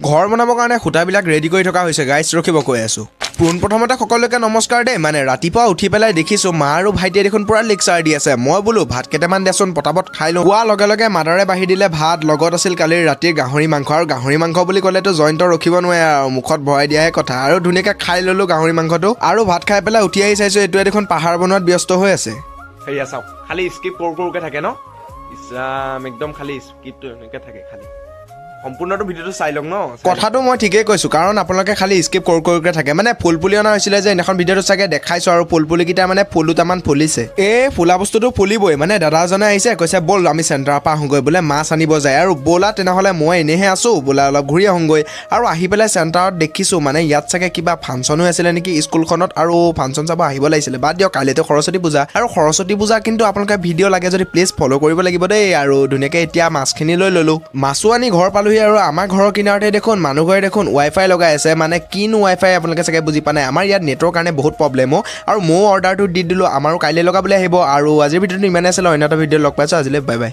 ঘৰ বনাবৰ কাৰণে খুঁটাবিলাক ৰেডি কৰি থকা হৈছে গাইছ, ৰখিব কৈ আছোঁ। পোনপ্ৰথমতে সকলোকে নমস্কাৰ দেই। মানে ৰাতিপুৱা উঠি পেলাই দেখিছোঁ মা আৰু ভাইটিয়ে দেখোন পূৰা লেকচাৰ দি আছে। মই বোলো ভাত কেইটামান দেচোন, পটাপট খাই লওঁ। কোৱাৰ লগে লগে মাদাৰে বাঢ়ি দিলে ভাত, লগত আছিল কালিৰ ৰাতিৰ গাহৰি মাংস। আৰু গাহৰি মাংস বুলি ক'লেতো জইণ্ট ৰখিব নোৱাৰে আৰু, মুখত ভৰাই দিয়াহে কথা। আৰু ধুনীয়াকৈ খাই ল'লোঁ গাহৰি মাংসটো। আৰু ভাত খাই পেলাই উঠি আহি চাইছোঁ এইটোৱে দেখোন পাহাৰ বনোৱাত ব্যস্ত হৈ আছে। সেয়া চাওক, খালি স্কিপ কৰোঁ কৰোঁকে থাকে ন। ইছৰাম, একদম খালি স্কিপটো এনেকে থাকে। খালি সম্পূৰ্ণটো ভিডিঅ'টো চাই লওক ন, চাই লওক। কথাটো মই ঠিকেই কৈছোঁ, কাৰণ আপোনালোকে খালি স্কিপ কৰোঁ কৰোঁকে থাকে। মানে ফুল পুলি অনা হৈছিলে যে সেইদিনাখন, ভিডিঅ'টো চাগে দেখাইছোঁ। আৰু ফুল পুলিকেইটা মানে ফুল দুটামান ফুলিছে। এই ফুলা বস্তুটো ফুলিবই। মানে দাদাজনে আহিছে, কৈছে ব'ল আমি চেণ্টাৰৰ পৰা আহোঁগৈ, বোলে মাছ আনিব যায়। আৰু ব'লা তেনেহ'লে, মই এনেইহে আছোঁ, বোলা অলপ ঘূৰি আহোঁগৈ। আৰু আহি পেলাই চেণ্টাৰত দেখিছোঁ, মানে ইয়াত চাগে কিবা ফাংচনো আছিলে নেকি স্কুলখনত, আৰু ফাংচন চাব আহিব লাগিছিলে। বাদ দিয়ক, কাইলৈতো সৰস্বতী পূজা। আৰু সৰস্বতী পূজা কিন্তু আপোনালোকে ভিডিঅ' লাগে যদি প্লিজ ফ'ল' কৰিব লাগিব দেই। আৰু ধুনীয়াকৈ এতিয়া মাছখিনি লৈ ল'লোঁ, মাছো আনি ঘৰ পালোহি। আৰু আমাৰ ঘৰৰ কিনাৰতে দেখোন মানুহ ঘৰে দেখোন ৱাই ফাই লগাই আছে। মানে কিনো ৱাই ফাই আপোনালোকে চাগে বুজি পোৱা নাই। আমাৰ ইয়াত নেটৰ কাৰণে বহুত প্ৰব্লেম অ'। আৰু ময়ো অৰ্ডাৰটো দি দিলোঁ, আমাৰো কাইলৈ লগাবলৈ আহিব। আৰু আজিৰ ভিডিঅ'টো ইমানেই আছিলে, অন্য এটা ভিডিঅ' লগ পাইছোঁ, আজিলৈ বাই বাই।